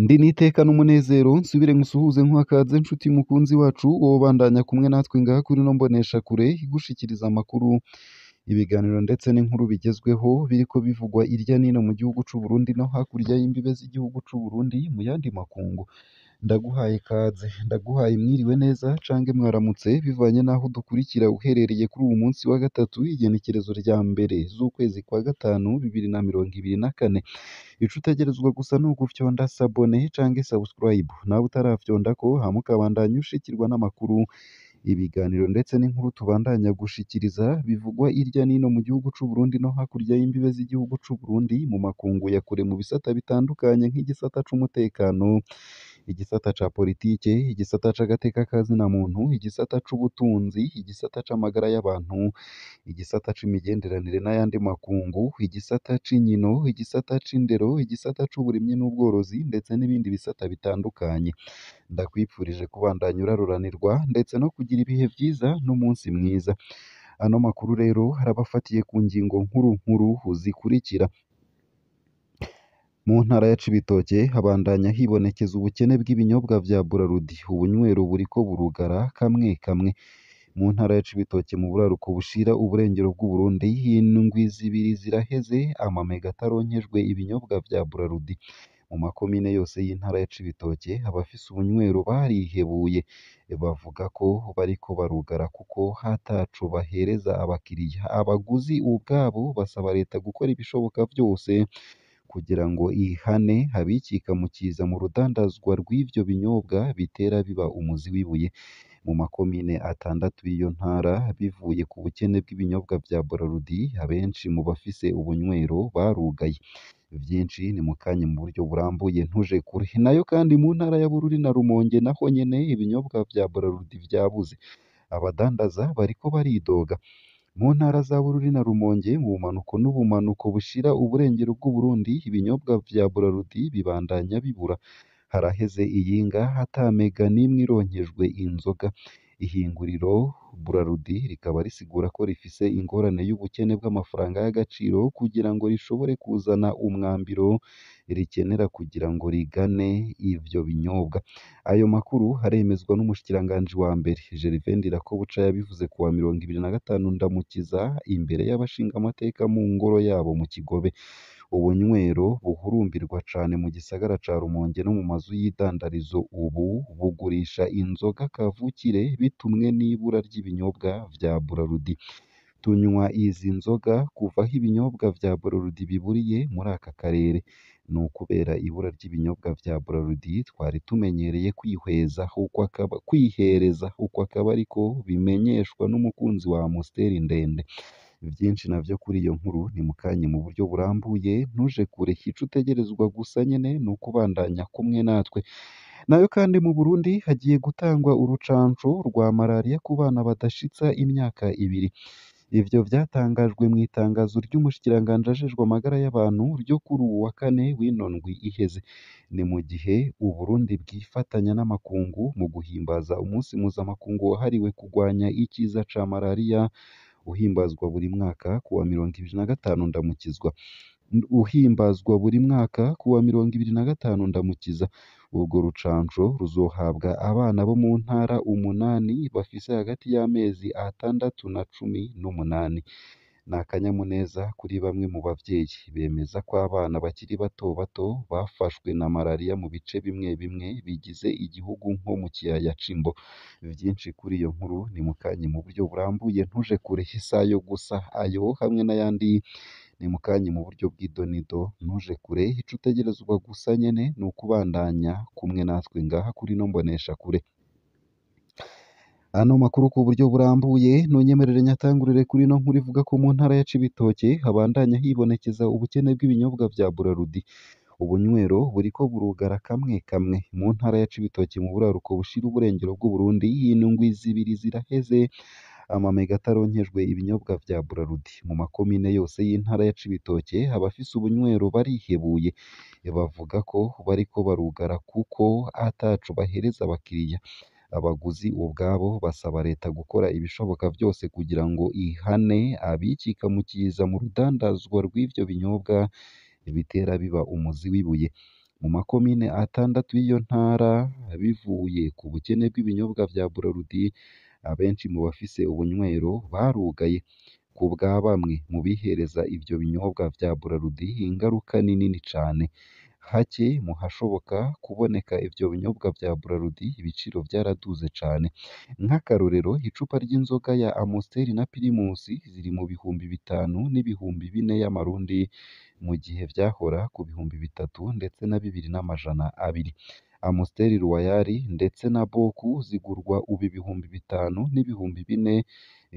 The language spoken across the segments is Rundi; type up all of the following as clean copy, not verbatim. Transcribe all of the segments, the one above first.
Ndi n'iteka n'umunezero nsubire nkusuhuze nkuhakaze nshuti mukunzi wacu wowe ubandanya kumwe natwe ngaha kuri ino mboneshakure igushikiriza amakuru, ibiganiro ndetse n'inkuru bigezweho biriko bivugwa irya nino mu gihugu c'u Burundi no hakurya y'imbibe z'igihugu c'u Burundi mu yandi makungu. Ndaguhaye ikaze, ndaguhaye mwiriwe neza cange mwaramutse bivanye n'aho udukurikira uherereye kuri uwu munsi wa gatatu igenekerezo rya mbere z'ukwezi kwa gatanu 2024. Ico utegerezwa gusa ni ugufyonda sabone canke subscribe, nawe utarafyondako hama ukabandanya ushikirwa n'amakuru, ibiganiro ndetse n'inkuru tubandanya gushikiriza bivugwa irya nino mu gihugu c'u Burundi no hakurya y'imbibe z'igihugu c'u Burundi mu makungu ya kure mu bisata bitandukanye nk'igisata c'umutekano, igisata ca politike, igisata c'agateka ka zina muntu, igisata c'ubutunzi, igisata c'amagara y'abantu, igisata c'imigenderanire n'ayandi makungu, igisata c'inkino, igisata c'indero, igisata c'uburimyi n'ubworozi ndetse n'ibindi bisata bitandukanye. Ndakwipfurije kubandanya uraruranirwa ndetse no kugira ibihe vyiza n'umunsi mwiza. Ano makuru rero arabafatiye ku ngingo nkuru nkuru zikurikira: Mu ntara ya Cibitoke habandanya hibonekeza ubukene bw'ibinyobwa vya Burarudi, ubunywero buriko burugara kamwe kamwe. Mu ntara ya Cibitoke mu buraruko bushira uburengero bw'Uburundi, indwi zibiri ziraheze amamega ataronkejwe ibinyobwa vya Burarudi. Mu makomine yose y'intara ya Cibitoke abafise ubunywero barihebuye, bavuga ko bariko barugara kuko ataco bahereza abakiriya. Abaguzi ubwabo basaba leta gukora ibishoboka vyose kugira ngo ihane abikika mu kiza mu rudandazwa rw'ivyo binyobwa bitera biba umuzi w'ibuye. Mu makomine atandatu y'iyo ntara bivuye ku bukene bw'ibinyobwa vya Burarudi, abenshi mu bafise ubunywero barugaye. Vyinshi ni mu kanya mu buryo burambuye ntuje kure. Nayo kandi mu ntara ya Bururi na Rumonge naho nyene ibinyobwa vya Burarudi vyabuze. Abadandaza bariko baridoga. Mu ntara za Bururi na Rumonge mu bumanuko n'ubumanuko bushira uburengero bw'Uburundi, ibinyobwa vya Burarudi bibandanya bibura. Haraheze iyinga ata mega n'imwe ironkejwe inzoga. Ihinguriro Burarudi rikaba risigura ko rifise ingorane y'ubukene bw'amafaranga y'agaciro kugira ngo rishobore kuzana umwambiro rikenera kugira ngo rigane ivyo binyobwa. Ayo makuru aremezwa n'umushikiranganji wa mbere Gervais Ndirakobuca yabivuze kuwa 25 Ndamukiza imbere y'abashingamateka mu ngoro yabo mu Kigobe. Ubunywero buhurumbirwa cane mu gisagara ca Rumonge no mu mazu y'idandarizo ubu bugurisha inzoga kavukire bitumwe n'ibura ry'ibinyobwa vya Burarudi. Tunywa izi nzoga kuva aho ibinyobwa vya Burarudi biburiye muri aka karere. Ni ukubera ibura ry'ibinyobwa vya Burarudi twari tumenyereye kwihweza kwihereza uko akaba ariko bimenyeshwa n'umukunzi wa Amstel ndende. Vyinshi navyo kuri iyo nkuru ni mu kanya mu buryo burambuye, ntuje kure. Ico utegerezwa gusa nyene ni ukubandanya kumwe natwe. Nayo kandi mu Burundi hagiye gutangwa urucanco rwa marariya ku bana badashitsa imyaka ibiri. Ivyo vyatangajwe mw'itangazo ry'umushikiranganji ajejwe amagara y'abantu ryo kuri uwu wa kane w'ino ndwi iheze. Ni mu gihe Uburundi bwifatanya n'amakungu mu guhimbaza umunsi mpuzamakungu wahariwe kugwanya ikiza ca marariya, uhimbazwa buri mwaka kuwa 25 Ndamukizwa. Uhimbazwa buri mwaka kuwa 25 Ndamukiza. Urwo rucanco ruzohabwa abana bo mu ntara umunani bafise hagati y'amezi 6 na 18. Ni akanyamuneza kuri bamwe mu bavyeyi bemeza ko abana bakiri bato bato bafashwe na marariya mu bice bimwe bimwe bigize igihugu nko mu kiyaya c'Imbo. Vyinshi kuri iyo nkuru ni mu kanya mu buryo burambuye ntuje kure. Isayo gusa ayo hamwe n'ayandi ni mu kanya mu buryo bw'idonido ntuje kure. Ico utegerezwa gusa nyene ni ukubandanya kumwe natwe ngaha kuri ino mboneshakure. Ano makuru ku buryo burambuye ntunyemerere nyatangurire kuri ino nkuru ivuga ko mu ntara ya Cibitoke habandanya hibonekeza ubukene bw'ibinyobwa vya Burarudi. Ubunywero buriko burugara kamwe kamwe mu ntara ya Cibitoke mu buraruko bushira uburengero bw'Uburundi. Indwi zibiri ziraheze amamega ataronkejwe ibinyobwa vya Burarudi. Mu makomine yose y'intara ya Cibitoke abafise ubunywero barihebuye, bavuga ko bariko barugara kuko ataco bahereza abakiriya. Abaguzi ubwabo basaba leta gukora ibishoboka vyose kugira ngo ihane abikika mu kiza mu rudandazwa rw'ivyo binyobwa bitera biba umuzi w'ibuye. Mu makomine atandatu y'iyo ntara, bivuye ku bukene bw'ibinyobwa vya Brarudi, abenshi mu bafise ubunywero barugaye. Ku bwa bamwe mu bihereza ivyo binyobwa vya Brarudi, ingaruka ni nini cane. Hake mu hashoboka kuboneka ivyo binyobwa vya Brarudi, ibiciro vyaraduze cane. Nk'akarorero, icupa ry'inzoga ya Amstel na Primus ziri mu 5000 n'ibihumbi 4 y'amarundi, mu gihe vyahora ku 3000 ndetse na 2200. Amstel Royal ndetse na Boku zigurwa ubu 5000 n'ibihumbi 4,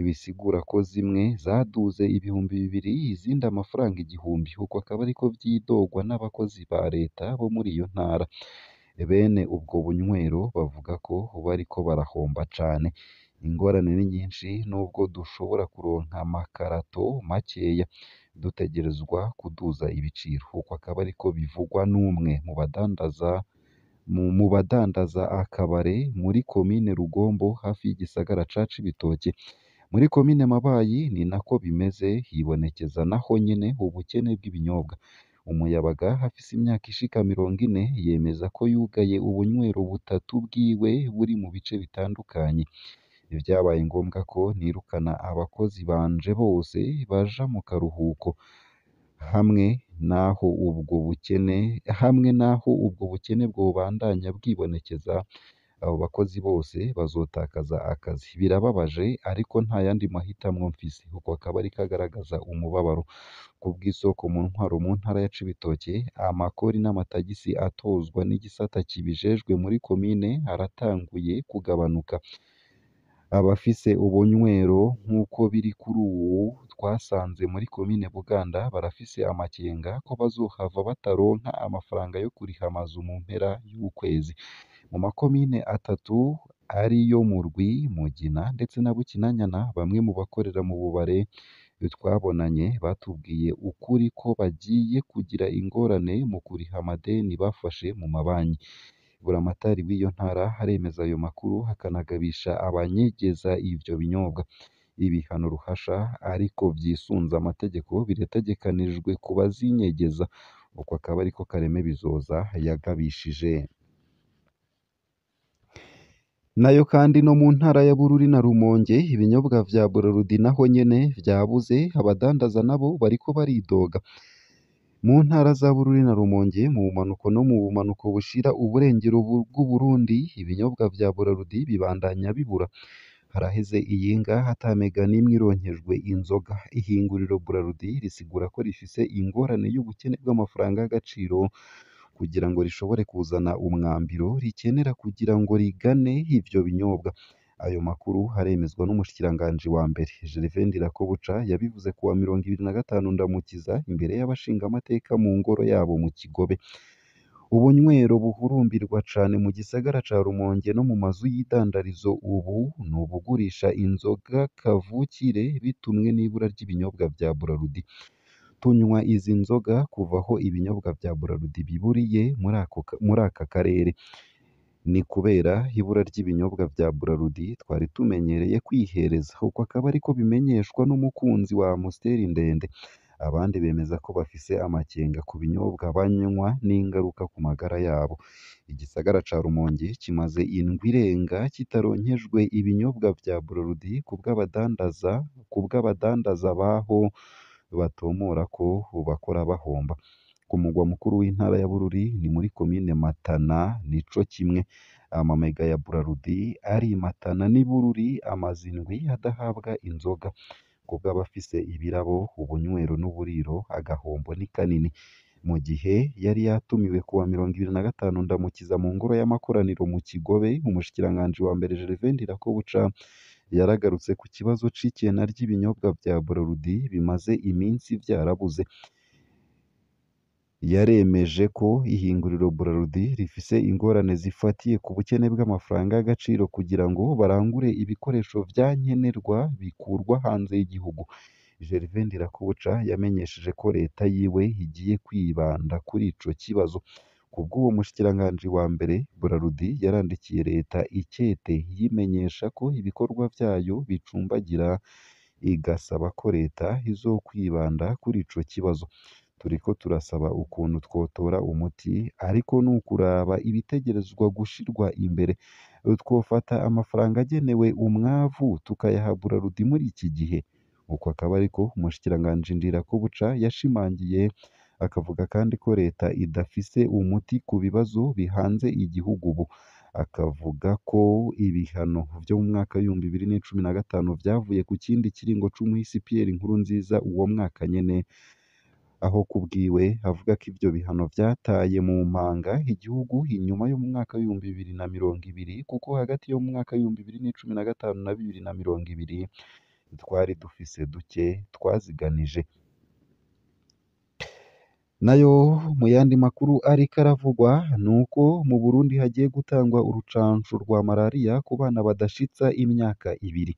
bisigura ko zimwe zaduze 2000 izindi amafaranga 1000. Uko akaba ariko vyidogwa n'abakozi ba leta bo muri iyo ntara. Bene ubwo bunywero bavuga ko bariko barahomba cane. Ingorane ni nyinshi nubwo dushobora kuronka amakarato makeya, dutegerezwa kuduza ibiciro. Uko akaba ariko bivugwa n'umwe mu badandaza akabare muri komine Rugombo hafi y'igisagara ca Cibitoke. Muri komine Mabayi ni nako bimeze, hibonekeza naho nyene ubukene bw'ibinyobwa. Umuyabaga afise imyaka ishika 40 yemeza ko yugaye ubunywero butatu bwiwe buri mu bice bitandukanye. Vyabaye ngombwa ko nirukana abakozi banje bose baja mu karuhuko. Hamwe naho ubwo bukene bwobandanya bwibonekeza, abo bakozi bose bazotakaza akazi. Birababaje ariko nta yandi mahitamwo mfise. Uko akaba ariko agaragaza umubabaro. Ku bw'isoko mu ntwaro mu ntara ya Cibitoke, amakori n'amatagisi atozwa n'igisata kibijejwe muri komine aratanguye kugabanuka. Abafise ubunywero nk'uko biri kuri ubu twasanze muri komine Buganda barafise amakenga ko bazohava bataronka amafaranga yo kuriha amazu mu mpera y'ukwezi. Mu makomine atatu ariyo Murwi, Mugina ndetse na Bukinanyana, bamwe mu bakorera mu bubare twabonanye batubwiye ukuri ko bagiye kugira ingorane mu kuriha amadeni bafashe mu mabanki. Buramatari w'iyo ntara aremeza ayo makuru akanagabisha abanyegeza ivyo binyobwa. Ibihano ruhasha ariko vyisunze amategeko birategekanijwe ku bazinyegeza. Uko akaba ariko Kareme Bizoza yagabishije. Nayo kandi no mu ntara ya Bururi na Rumonge ibinyobwa vya Brarudi naho nyene vyabuze, abadandaza nabo bariko baridoga. Mu ntara za Bururi na Rumonge mu bumanuko no mu bumanuko bushira uburengero bw'Uburundi, ibinyobwa vya Brarudi bibandanya bibura. Haraheze iyinga ata mega n'imwe ironkejwe inzoga. Ihinguriro Brarudi risigura ko rifise ingorane y'ubukene bw'amafaranga y'agaciro kugira ngo rishobore kuzana umwambiro rikenera kugira ngo rigane ivyo binyobwa. Ayo makuru aremezwa n'umushikiranganji wa mbere Gervais Ndirakobuca, yabivuze kuwa 25 Ndamukiza imbere y'abashingamateka mu ngoro yabo mu Kigobe. Ubunywero buhurumbirwa cane mu gisagara ca Rumonge no mu mazu y'idandarizo ubu ni ubugurisha inzoga kavukire bitumwe n'ibura ry'ibinyobwa vya Brarudi. Tunywa izi nzoga kuva aho ibinyobwa vya Brarudi biburiye muri aka karere. Ni kubera ibura ry'ibinyobwa vya Brarudi twari tumenyereye kwihereza. Uko akaba ariko bimenyeshwa n'umukunzi wa Amstel ndende. Abandi bemeza ko bafise amakenga ku binyobwa banywa n'ingaruka ku magara yabo. Igisagara ca Rumonge kimaze indwi irenga kitaronkejwe ibinyobwa vya Brarudi kubw'abadandaza baho batomora ko bakora bahomba. Ku mugwa mukuru w'intara ya Bururi ni muri komine Matana nico kimwe. Amamega ya Brarudi ari i Matana n'i Bururi amaze indwi adahabwa inzoga. Kubw'abafise ibirabo, ubunywero n'uburiro, agahombo ni kanini. Mu gihe yari yatumiwe kuwa 25 Ndamukiza mu ngoro y'amakoraniro mu Kigobe, umushikiranganji wa mbere Gervais Ndirakobuca yaragarutse ku kibazo c'ikena ry'ibinyobwa vya Brarudi bimaze iminsi vyarabuze. Yaremeje ko ihinguriro Brarudi rifise ingorane zifatiye ku bukene bw'amafaranga y'agaciro kugira ngo barangure ibikoresho vya nkenerwa bikurwa hanze y'igihugu. Gervais Ndirakobuca yamenyesheje ko leta yiwe igiye kwibanda kuri ico kibazo. Kubw'uwo mushikiranganji wa mbere, Brarudi yarandikiye leta ikete yimenyesha ko ibikorwa vyayo bicumbagira, igasaba ko leta izokwibanda kuri ico kibazo. Turiko turasaba ukuntu twotora umuti, ariko n'ukuraba ibitegerezwa gushirwa imbere. Twofata amafaranga agenewe umwavu tukayaha Brarudi muri iki gihe. Uko akaba ariko umushikiranganji Ndirakobuca yashimangiye, akavuga kandi ko leta idafise umuti ku bibazo bihanze igihugu ubu. Akavuga ko ibihano vyo mu mwaka w'ibihumbi bibiri n'icumi na gatanu vyavuye ku kindi kiringo c'umuhisi Pierre Nkurunziza uwo mwaka nyene, aho kubwiwe avuga ko ivyo bihano vyataye mu manga igihugu inyuma yo mu mwaka w'ibihumbi bibiri na mirongo ibiri, kuko hagati yo mu mwaka w'ibihumbi bibiri n'icumi na gatanu na bibiri na mirongo ibiri twari dufise duke twaziganije. Nayo mu yandi makuru ariko aravugwa nuko mu Burundi hagiye gutangwa urucanco rwa malariya ku bana badashitsa imyaka ibiri.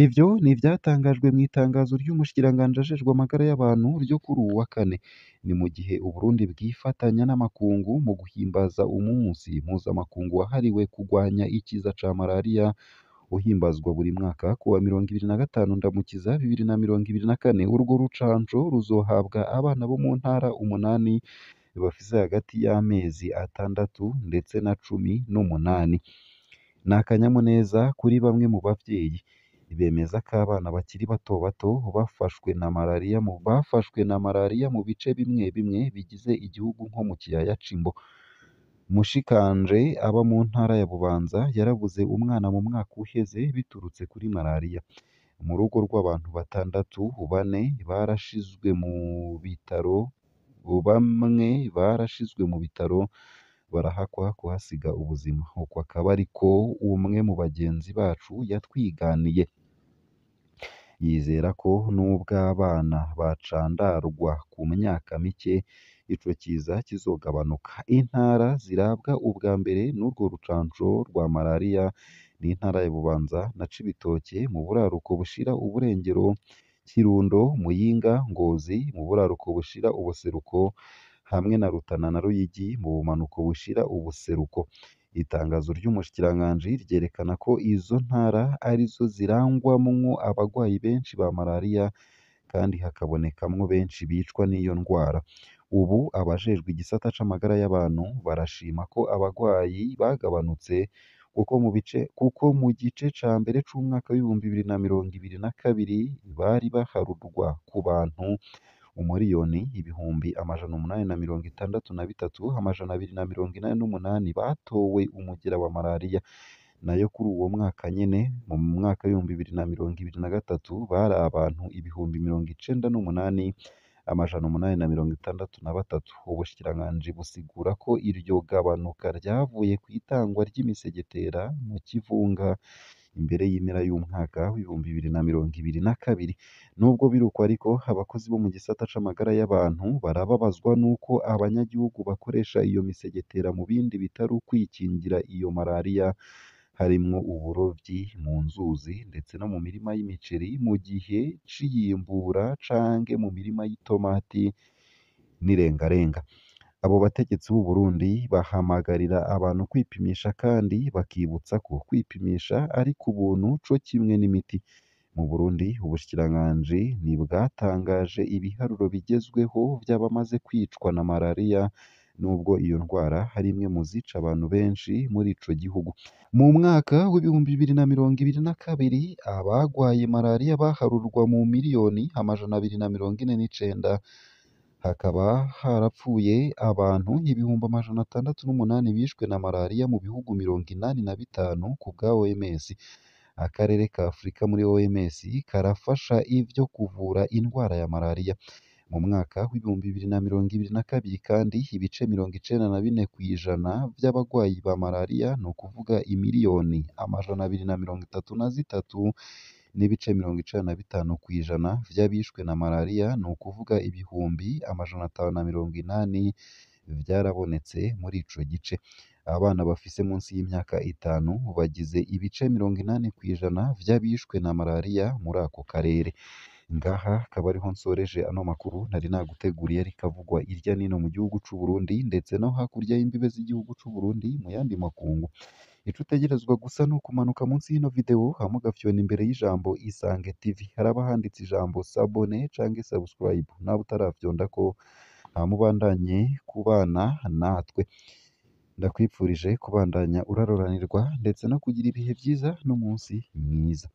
Ivyo ni ivyatangajwe mw'itangazo ry'umushikiranganji ajejwe amagara y'abantu ryo kuri uwu wa kane. Ni mu gihe Uburundi bwifatanya n'amakungu mu guhimbaza umunsi mpuzamakungu wahariwe kugwanya ikiza ca malariya, uhimbazwa buri mwaka kuwa 25 Ndamukiza 2024. Urwo rucanco ruzohabwa abana bo mu ntara umunani bafise hagati y'amezi 6 ndetse na 18. Ni akanyamuneza kuri bamwe mu bavyeyi bemeza ko abana bakiri bato bato bafashwe na malariya mu bice bimwe bimwe bigize igihugu nko mu kiyaya c'Imbo. Mushikanje aba mu ntara ya Bubanza yarabuze umwana mu mwaka uheze biturutse kuri malariya. Mu rugo rw'abantu batandatu, bane barashizwe mu bitaro, bamwe barashizwe mu bitaro barahakwa kuhasiga ubuzima. Uko akaba ariko umwe mu bagenzi bacu yatwiganiye. Yizera ko nubwo abana bacandarwa ku myaka mike, ico kiza kizogabanuka. Intara zirabwa ubwa mbere n'urwo rucanco rwa malariya ni intara ya Bubanza na Cibitoke mu buraruko bushira uburengero, Kirundo, Muyinga, Ngozi mu buraruko bushira ubuseruko, hamwe na Rutana na Ruyigi mu bumanuko bushira ubuseruko. Itangazo ry'umushikiranganji ryerekana ko izo ntara arizo zirangwamwo abagwayi benshi ba malariya kandi hakabonekamwo benshi bicwa n'iyo ndwara. Ubu abajejwe igisata c'amagara y'abantu barashima ko abagwayi bagabanutse, kuko mu gice ca mbere c'umwaka w'ibihumbi bibiri na mirongo ibiri na kabiri bari baharurwa ku bantu 1,863,288 batowe umugera wa malariya. Nayo kuri uwo mwaka nyene, mu mwaka w'ibihumbi bibiri na mirongo ibiri na gatatu, bari abantu 98,863. Ubushikiranganji busigura ko iryo gabanuka ryavuye kw'itangwa ry'imisegetera mu kivunga imbere y'impera y'umwaka w'ibihumbi bibiri na mirongo ibiri na kabiri. Nubwo biruko ariko, abakozi bo mu gisata c'amagara y'abantu barababazwa n'uko abanyagihugu bakoresha iyo misegetera mu bindi bitari ukwikingira iyo malariya, harimwo uburovyi mu nzuzi ndetse no mu mirima y'imiceri mu gihe c'iyimbura canke mu mirima y'itomati n'irengarenga. Abo bategetsi b'u Burundi bahamagarira abantu kwipimisha kandi bakibutsa ko kwipimisha ari ku buntu co kimwe n'imiti. Mu Burundi, ubushikiranganji ntibwatangaje ibiharuro bigezweho vy'abamaze kwicwa na malariya, nubwo iyo ndwara ari imwe mu zica abantu benshi muri ico gihugu. Mu mwaka w'ibihumbi bibiri na mirongo ibiri na kabiri, abagwaye malariya baharurwa mu 249,000,000, hakaba harapfuye abantu 608,000 bishwe na malariya mu bihugu 85 ku bwa OMS. Akarere ka Afurika muri OMS karafasha ivyo kuvura indwara ya malariya. Mu mwaka w'ibihumbi bibiri na mirongo ibiri na kabiri kandi, ibice 94% vy'abagwayi ba malariya, ni ukuvuga 233,95,000,000 n'ibice 95% vy'abishwe na malariya, ni ukuvuga 580,000,000 vyarabonetse muri ico gice. Abana bafise munsi y'imyaka 5 bagize ibice 80% vy'abishwe na malariya muri ako karere. Ngaha akaba ariho nsoreje ano makuru nari naguteguriye ariko avugwa irya nino mu gihugu c'u Burundi ndetse no hakurya y'imbibe z'igihugu c'u Burundi mu yandi makungu. Ico utegerezwa gusa ni ukumanuka munsi y'ino video hama ugafyona imbere y'ijambo Isange TV, haraba handitse ijambo s'abonner canke subscribe, nawe utarafyondako hama ubandanye kubana natwe. Ndakwipfurije kubandanya uraroranirwa ndetse no kugira ibihe vyiza n'umunsi mwiza.